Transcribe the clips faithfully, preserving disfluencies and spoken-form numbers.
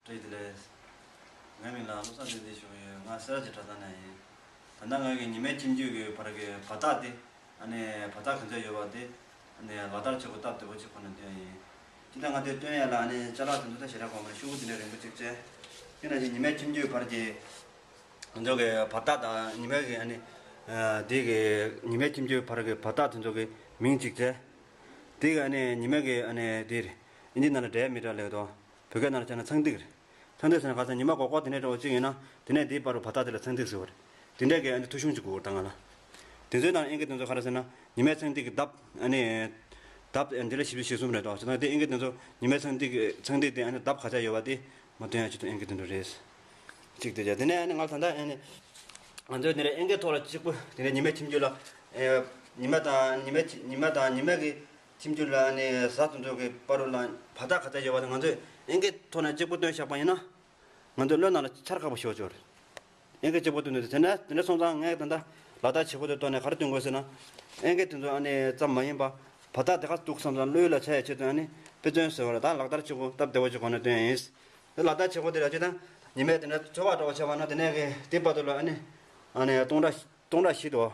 བཀྲ་ཤིས་བདེ་ལེགས། ངའི་མིང་ལ་བློ་བཟང་བསྟན་འཛིན་ཞུ་གི་ཡོད། ང་སེ་ར་བྱེས་གྲྭ་ཚང་ནས་ཡིན། ད་ལྟ་ང་གི་ཉི་མའི་ཁྱིམ་རྒྱུད་ཀྱི་བར་གྱི་བར་ཐག་དེ། ཨ་ནི་བར་ཐག་ག་ཚོད་ཡོད་པ་དེ། ཨ་ནི་ལག་བསྟར་བྱེད་སྒོ་སྟབས་བདེ་པོ་ཅིག་ཁོ་ན་སྟོན་ཡིན། ཅི་ལྟར་ང་དེ་སྟོན་ཡ་ལ་ཨ་ནི་ཅ་ལག་དེ་ཚོ་ད་ཞེ་དྲག་དགོས་མ་རེད། ཤོག་བུ་དེ་འདྲ་རིང་པོ་གཅིག་བྱས། དེ་ནང་བཞིན་ཉི་མའི་ཁྱིམ་རྒྱུད་བར་གྱི་ང་ཚོ་གི་བར་ཐག་དང་ཉི་མའི་གི་ཨ་ནི། ཨ། དེ་གི་ཉི་མའི་ཁྱིམ་རྒྱུད་བར་གྱི་བར་ཐག་དེ་ཚོ་གི་མིང་གཅིག་བྱས། དེ་གི་ཨ་ནི་ཉི་མའི་གི་ཨ་ནི་དེ་རེད། ཨིན་ཇི་ནང་ལ་diameter་ལབ་དོ། བོད་སྐད་ནང་ལ་བྱས་ན་ཚངས་ཐིག་རེད། ཚངས་ཐིག་ཟེར་ན་ག་ས་ཉི་མ་སྒོར་སྒོར་དེ་འདྲའི་འདྲ་བོ་གཅིག་ཡིན་ན། དེ་ནས་དེའི་བར་རུ་བར་ཐག་དེ་ལ་ཚངས་ཐིག་ཟེར་བ་རེད། དེ་འདྲའི་གི་ཨ་ནི་ཐོ་གཞུང་གཅིག་དགོས་ད་ང་ལ། དེ་ཚོའི་ནང་ཨིན་སྐད་དེ་ཚོ་ག་རེ་ཟེར་ན། ཉི་མའི་ཚངས་ཐིག་གི་ལྡབ། ཨ་ནི་ལྡབ་ཨ་ནི་དེ་ལ་བཞི་བཅུ་ཞེ་གསུམ་རེད་དོ། བྱས་ཙང་དེ་ཨིན་སྐད་དེ་ཚོ་ཉི་མའི་ཚངས་ཐིག་གི་ཚངས་ཐིག་དེ་ཨ་ནི་ལྡབ་ག་ཚོད་ཡོད་པ་དེ་མར་སྟོན་ཡ་ཆེད་དུ་ཨིན་སྐད་དེ་ཚོ་རེད། གཅིག་དེ་བྱས། དེ་ནས་ཨ་ནི་ང་ད་ལྟ་ཨ་ནི་ང་ཚོས་དེ་ནས་ཨིན་སྐད་ཐོག་ལ་གཅིག་པུ་དེ་ནས་ཉི་མའི་ཁྱིམ་རྒྱུད་ལ། ཨེ། ཉི་མ་དང་ཉི་མའི་ཉི་མ་དང་ཉི་མ་གི་ཁྱིམ་རྒྱུད་ལ་ཨ་ནི་གཟའ་དེ་ཚོ་གི་བར་རུ་ལ་བར་ཐག་ག་ཚོད་ཡོད་པ་དེ་ང་ཚོས་ཨིན་སྐད་ཐོག་ནས་གཅིག་པུ་སྟོན་བཞག་པ་ཡིན་ན། ང་ཚོའི་བློའི་ནང་ལ་འཆར་ཁག་པོ་ཞིག་ཡོང་གི་རེད། ཨིན་སྐད་གཅིག་པུ་སྟོན་དུས་དེ་ནས་དེ་འདྲ་སོང་ཙང་ངས་ད་ལྟ་ལག་བསྟར་བྱེད་སྒོ་དེ་ཐོག་ནས་ག་རེ་སྟོན་དགོས་ཟེར་ན། ཨིན་སྐད་དེ་ཚོ་ཨ་ནི་ཙམ་མ་ཡིན་པ། བར་ཐག་དེ་ག་ཚོད་འདུག་བསམ་ཙང་བློ་ཡུལ་ལ་འཆར་ཡའི་ཆེད་དུ་ཨ་ནི་དཔེ་མཚོན་ཟེར་བ་ལ་ད་ལག་བསྟར་བྱེད་སྒོ་སྟབས་བདེ་བོ་ཅིག་གོ་ནས་སྟོན་ཡ་ཡིན། དེ་ལག་བསྟར་བྱེད་སྒོ་དེ་ལ་སྤྱིར་བཏང་ཉི་མས་དེ་འདྲ་ཚོད་དཔག་འདྲ་བོ་བྱས་པ་ན་དེ་ནས་གི་དེ་བར་དུ་ལ་ཨ་ནི། ཨ་ནི་སྟོང་ཕྲག་སྟོང་ཕྲག་བཞི་དོ།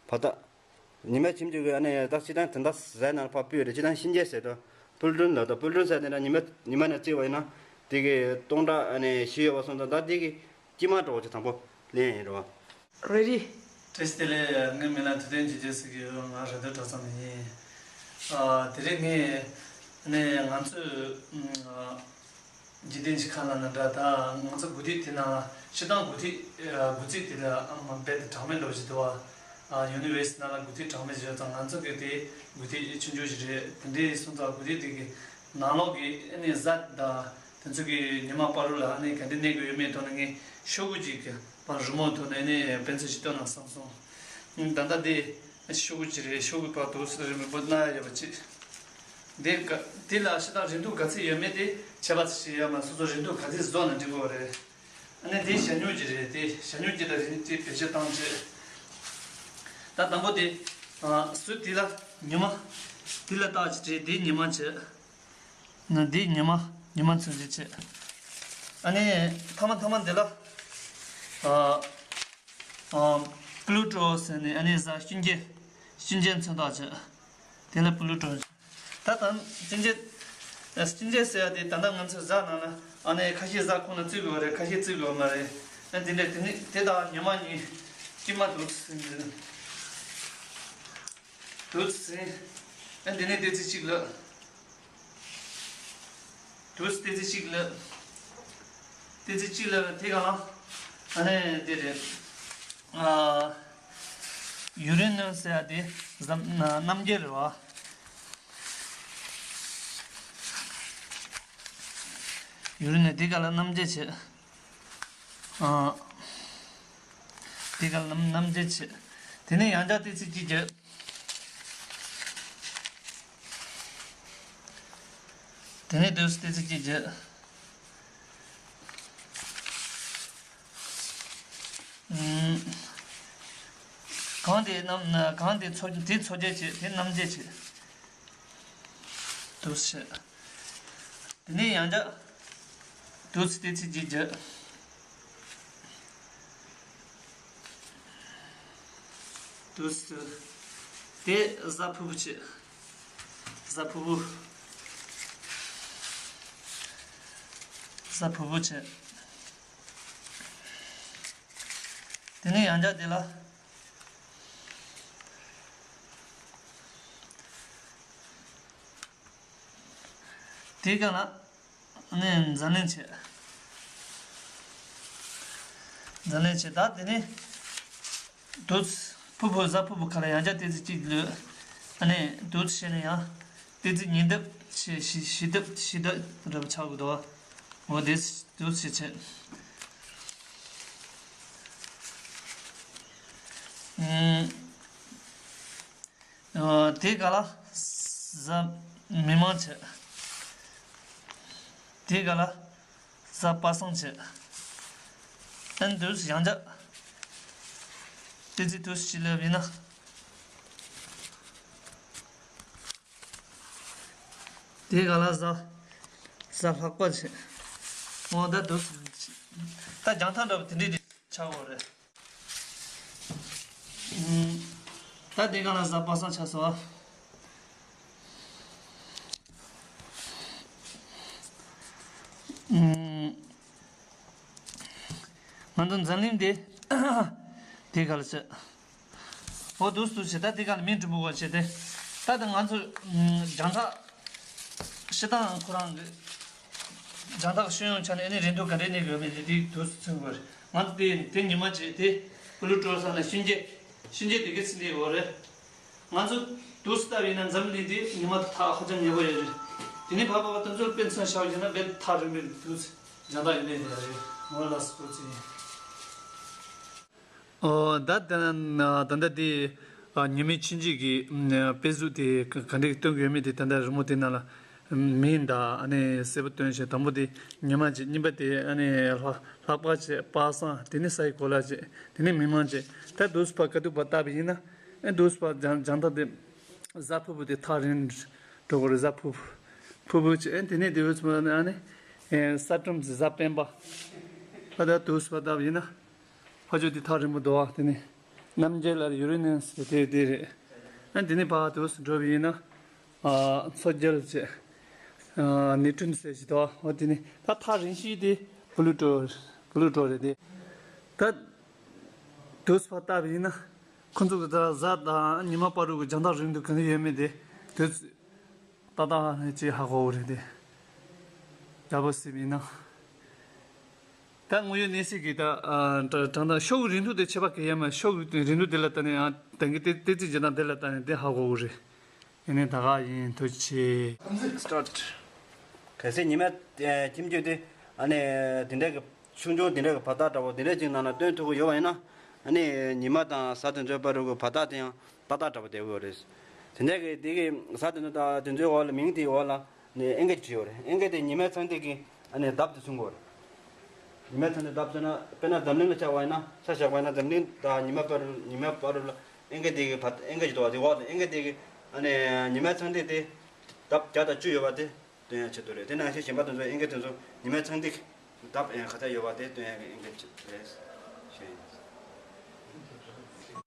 བར་ཐག་ཉི་མའི་ཁྱིམ་རྒྱུད་ཀྱི་ཨ་ནི་ད་སྤྱིར་བཏང་དེ་འདྲ་ཟས་ནང་ཕར་སྤུས་རེད། སྤྱིར་བཏང་གཤིན་རྗེ་ཟེར་དོ། སྤུལ་སྒྲོན་ལ་དོ། སྤུལ་སྒྲོན་ཟེར་དེ་འདྲ་ཉི་མ་ཉི་མ་ནས་བརྩིས་པ་ཡིན་ན། དེ་གི་སྟོང་ཕྲག་ཨ་ནི་བཞི་ཡོད་པ་སོང་ཙང་ད་དེ་གི་དཀྱིལ་མ་འདྲ་བོ་ཅིག་དང་པོ་ལེན་ཡིན་རོ། རེ་རེ། བཀྲ་ཤིས་བདེ་ལེགས། ངའི་མིང་ལ་དུས་སྟོན་འཇིགས་བྱེད་ཟེར་གྱི་ཡོད། ང་ར་སྟོད་གྲྭ་ཚང་ནས་ཡིན། ཨ། དེ་རིང་ངས་ནས་ང་ཚོས། ཨ། འཇིག་རྟེན་གྱི་ཁ་ལ་ན་འདྲ། ད་ང་ཚོ་དགུ་ཐིག་དེ་ནང་ལ་སྤྱིར་བཏང་དགུ་ཐིག་ཨ། དགུ་ཐིག་དེ་ལ་ཨ་མ་རྦད་དེ་གྲངས་མེད་འདྲ་བོ་ཞིག་འདུག་བ། ཨ། ཡུ་ནི་ཝར་སི་ནང་ལ་དགུ་ཐིག་གྲངས་མེད་ཞིག་ཡོད་ཙང་ང་ཚོ་གི་དེ་དགུ་ཐིག་ཆུང་ཆུང་ཞིག་རེད། དེ་འདྲའི་སོང་ཙང་དགུ་ཐིག་དེ་གི་ནང་ལོགས་ཀྱི་ཨ་ནི་གཟའ་དང་དེ་ཚོ་གི་ཉི་མ་བར་རུ་ལ་ཨ་ནི་ག་འདྲ་གནས་དགོས་ཡོད་མེད་ཐོག་ནས་ངས་ཤོག་གུ་ཅིག་གི་བར་རི་མོ་ཐོག་ནས་ཨ་ནི་དཔེ་མཚོན་ཞིག་སྟོན་ན་བསམ་སོང་། ད་ལྟ་དེ་ཤོག་གུ་ཅིག་རེད། ཤོག་གུ་བར་དུ་སུ་རི་མོ་སྣ་ཡོད་པ་ཅིག་འདི་ག་འདི་ལ་ཕྱི་དང་རིང་ཐུང་ག་ཚད་ཡོད་མེད་དེ་ཁྱད་པར་ཞིག་ཡོད་མ། སོ་སོ་རིང་ཐུང་ག་ཚད་བཟོ་ན་འགྲིག་གི་རེད། ཨ་ནི་དེ་ཞ་སྨྱུག་ཅིག་རེད། དེ་ཞ་སྨྱུག་ཅིག་ལ་རིང་ཅིག་བེད་སྤྱོད་བཏང་བྱས། ད་དང་པོ་དེ་ཨ་སུ་དེ་ལ་ཉི་མ། དེ་ལ་རྟགས་ཅིག་བྲིས། དེ་ཉི་མ་བྱས། ན་དེ་ཉི་མ་ཉི་མ་མཚོན་བྱེད་བྱས། ཨ་ནི་ཐ་མ་ཐ་མ་དེ་ལ་ཨ། ཨ། པུ་ལུ་ཊོ་ཟེར་ནས་ཨ་ནི་གཟའ་གཤིན་རྗེ། གཤིན་རྗེ་མཚོན་རྟགས་བྱས། དེ་ལ་པུ་ལུ་ཊོ། ད་ད་གཤིན་རྗེ། གཤིན་རྗེ་ཟེར་ཡ་དེ་ད་ལྟ་ང་ཚོའི་གཟའ་ནང་ན་ཨ་ནི་ཁ་ཤས་གཟའ་ཁོང་ན་བརྩི་དགོས་རེད། ཁ་ཤས་བརྩི་དགོས་མ་རེད། ཨ་དེ་འདྲ་དེ་ནི་དེ་དང་ཉི་མ་གཉིས་དཀྱིལ་མ་འདུག་ཟེར་ནས། དུས་ཟིན། ཨ་འདི་ནས་ཏོག་ཙམ་གཅིག་ལ། དུས་ཏོག་ཙམ་གཅིག་ལ། ཏོག་ཙམ་གཅིག་ལ་དེ་ག་ལ། ཨ་ནི་དེ་རེད། ཨ། ཡུ་རེ་ནས་ཟེར་ཡ་དེ་གཟའ་གནམ་རྒྱུན་རེད་བ། ཡུ་རེ་ནས་དེ་ག་ལ་གནམ་རྒྱུན་བྱེད། ཨ། དེ་ག་ལམ་གནམ་རྒྱུན་བྱེད། དེ་ནས་ཡང་བསྐྱར་ཏོག་ཙམ་གཅིག་བརྒྱབ། དེ་ནས་དུས་སུ་ཏོག་ཙམ་གཅིག་བརྒྱབ། ཨུམ། གང་དེ་གནམ་གང་དེ་མཚོ་དེ་མཚོ་རྒྱུན་བྱེད། དེ་གནམ་རྒྱུན་བྱེད། དུས་སུ་བྱེད། དེ་ནས་ཡང་བསྐྱར་དུས་སུ་ཏོག་ཙམ་གཅིག་བརྒྱབ། དུས་སུ་དེ་གཟའ་ཕུར་བུ་བྱེད། གཟའ་ཕུར་བུ། གཟའ་ཕུར་བུ་བྱེད། དེ་ནས་ཡང་བསྐྱར་དེ་ལ། དེའི་སྒང་ལ་ནི་འཛམ་གླིང་བྱེད། འཛམ་གླིང་བྱེད། ད་དེ་ནས་དུས་ཕུར་བུ་གཟའ་ཕུར་བུ་ཁ་ལ་ཡང་བསྐྱར་ཏོག་ཙམ་གཅིག་ལོས། ཨ་ནི་དུས་བྱས་ནས་ཡང་ཏོག་ཙམ་ཉིས་ལྡབ་བྱས། བཞི་བཞི་ལྡབ་བཞི་ལྡབ་རབ་ཆགས་དགོས་འདུག་འོ་དེ་དུས་བྱེད་བྱེད། ཨུམ། ཨ། དེ་ག་ལ་གཟའ་མིག་དམར་བྱེད། དེ་ག་ལ་གཟའ་པ་སངས་བྱེད། ཨན་དུས་ཡང་བསྐྱར་ཏོག་ཙམ་དུས་ཕྱི་ལ་བྱས་ན། དེ་ག་ལ་གཟའ་གཟའ་ལྷག་པ་བྱེད། འོ་ད་འདུག་ད་རྒྱང་ཐག་འདྲ་པོ་དེ་འདྲས་དེ་ཆགས་འོ་རེད། ཨུམ། ད་དེ་ག་ལ་གཟའ་པ་སངས་ཆགས་སོ། ཨུམ། ང་ཚོ་འཛམ་གླིང་འདི་དེ་ག་ལ་ཆགས། འོ་འདུག་འདུག་བྱས། ད་དེ་ག་ལ་མིང་འབྲི་མི་དགོས་བྱས་ཏེ། ད་ད་ང་ཚོ་ཨུམ་རྒྱང་ཐག་སྤྱིར་བཏང་ཁོ་རང་གི་རྒྱང་ཐག་ཤོད་ཡོང་ཆ་ནས་ཨ་ནི་རིང་ཐུང་ག་འདྲའི་གནས་དགོས་མིན་དེ་དེ་འདུག་སེ་མཚོན་དགོས་རེད། ང་ཚོ་དེ་དེ་ཉི་མ་བྱས་དེ་པུ་ལུ་ཊོ་ས་ན་གཤིན་རྗེ་གཤིན་རྗེ་དེ་ག་ཚིག་འདི་ཡོད་རེད། ང་ཚོ་འདུག་སེ་ལྟ་བ་ཡིན་ན་འཛམ་གླིང་འདི་ཉི་མ་ཐག་ཧ་ཅང་ཉེ་པོ་ཡོད་རེད། དེ་ནས་ཕར་ཕར་བ་དེ་ཚོར་དཔེ་མཚོན་བཞག་པ་ཡིན་ན་དཔེ་ཐག་རིང་པོའི་འདུག་སེ་རྒྱང་ཐག་ཡིན་ནའི་རེད། འོ་ལགས་སོ། ཐུགས་རྗེ་ཆེ། ཨོ་ད་ད་ད་ལྟ་དེ་ཨ་ཉི་མའི་གཤིན་རྗེ་གི་ཨ་དཔེ་གཟུགས་དེ་ག་ག་འདྲ་སྟོན་གྱི་ཡོད་མེད་དེ་ད་ལྟ་རི་མོ་དེ་ནང་ལ་མིང་དང་ཨ་ནི་གསལ་པོ་སྟོན་བྱས། དང་པོ་དེ་ཉི་མ་བྱས། གཉིས་པ་དེ་ཨ་ནི་ལྷགས་ལྷགས་པ་བྱས། པ་སངས། དེ་ནས་སའི་གོ་ལ་བྱས། དེ་ནས་མི་མང་བྱས། ད་འདུག་སེ་ཕར་དཀའ་སྡུག་ཕར་བལྟས་པ་ཡིན་ན། ཨེ་འདུག་སེ་ཕར་རྒྱང་རྒྱང་ཐག་དེ་གཟའ་ཕུར་བུ་དེ་ཐག་རིང་འགྲོ་གི་རེད། གཟའ་ཕུར་བུ་ཕུར་བུ་བྱས། ཨེ་དེ་ནས་དེ་བས་ཚུར་ཨ་ནི་ཨེ་ས་སྒྲོམ་གཟའ་སྤེན་པ། ཕར་ད་འདུག་སེ་ཕར་བལྟས་པ་ཡིན་ན། ཕར་ཕྱོགས་དེ་ཐག་རིང་པོ་འདུག་པ། དེ་ནས་རྣམ་རྒྱལ་ལ་ཡུ་རེ་ནས་དེ་དེ་རེད། ཨ་དེ་ནས་ཕར་འདུག་སེ་འགྲོ་བ་ཡིན་ན། ཨ་མཚོ་རྒྱལ་བྱས། ཨ་ནེ་ཊུན་ཟེར་ཞིག་འདུག་པ། འོ་དེ་ནས་ད་ཐག་རིང་ཤོས་དེ་པུ་ལུ་ཊོ། པུ་ལུ་ཊོ་རེད་དེ། ད་འདུག་སེ་ཕར་བལྟས་པ་ཡིན་ན། ཁོ་ཚོ་གི་ད་གཟའ་དང་ཉི་མ་བར་དུ་གི་རྒྱང་ཐག་རིང་དུ་ག་འདྲ་ཡོད་མེད་དེ་དུས་ཚོད་ཏག་ཏག་ཅིག་ཧ་གོ་གི་རེད་དེ། ཡག་པོ་གཟིགས་པ་ཡིན་ན། ད་དངོས་ཡོད་གནས་ཚུལ་གྱི་ད་ཨ་གྲངས་ཐག་ཤོག་གུ་རིང་ཐུང་དེ་ཁྱད་པར་གང་ཡང་མེད། ཤོག་གུ་རིང་ཐུང་དེ་ལ་ལྟ་ནས་ཡང་ད་གིན་ཏོག་ཙམ་ཅིག་ད་དེ་ལ་ལྟ་ནས་དེ་ཧ་གོ་གི་རེད། ཡིན་ནའི་ད་ག་ཡིན། ཐུགས་རྗེ་ཆེ། སི་ཊར་ཊི། གལ་སྲིད་ཉི་མ་ཨ་ཁྱིམ་རྒྱུད་དེ་ཨ་ནི་དེ་འདྲ་གི་ཆུང་ཆུང་དེ་འདྲ་གི་བར་ཐག་འདྲ་པོ་དེ་འདྲ་ཅིག་ནང་ལ་སྟོན་ཐུབ་ཀྱི་ཡོད་པ་ཡིན་ན། ཨ་ནི་ཉི་མ་དང་གཟའ་དེ་ཚོའི་བར་དུ་གི་བར་ཐག་དེ་ཡང་ཏག་ཏག་འདྲ་པོ་བསྡད་ཀྱི་ཡོད་རེད། དེ་འདྲ་གི་དེ་གི་གཟའ་དེ་ཚོ་དང་དེ་ཚོའི་འོག་ལ་མིང་དེའི་འོག་ལ་ནི་ཨེང་གེ་བྲིས་ཡོད་རེད། ཨེང་གེ་དེ་ཉི་མའི་མཚན་ཐིག་གི་ཨ་ནི་ལྡབ་དེ་མཚོན་གྱི་ཡོད་རེད། ཉི་མའི་མཚན་ཐིག་ལྡབ་མཚོན་ན། དཔེར་ན་འཛམ་གླིང་ལ་ཆ་བཞག་པ་ཡིན་ན། ཆ་བཞག་པ་ཡིན་ན་འཛམ་གླིང་དང་ཉི་མ་བར་དུ། ཉི་མའི་བར་དུ་ལ་ཨེང་གེ་དེ་གི་བར། ཨེང་གེ་ཅིག་འདུག་པ། དེ་འོག་ལ་ཨེང་གེ་དེ་གི་ཨ་ནི་ཉི་མའི་མཚན་ཐིག་དེ་ལྡབ་བརྒྱ་དང་བཅུ་ཡོད་པ་དེ་སྟོན་ཡ་ཆེད་དུ་རེད། དེ་ནང་བཞིན་གཞན་པ་དེ་ཚོ་ཨེང་གེ་དེ་ཚོ་ཉི་མའི་མཚན་ཐིག་ལྡབ་ཨེ་ག་ཚད་ཡོད་པ་དེ་སྟོན་ཡ་གི་ཨེང་གེ་ཅིག་རེད་ཞེས།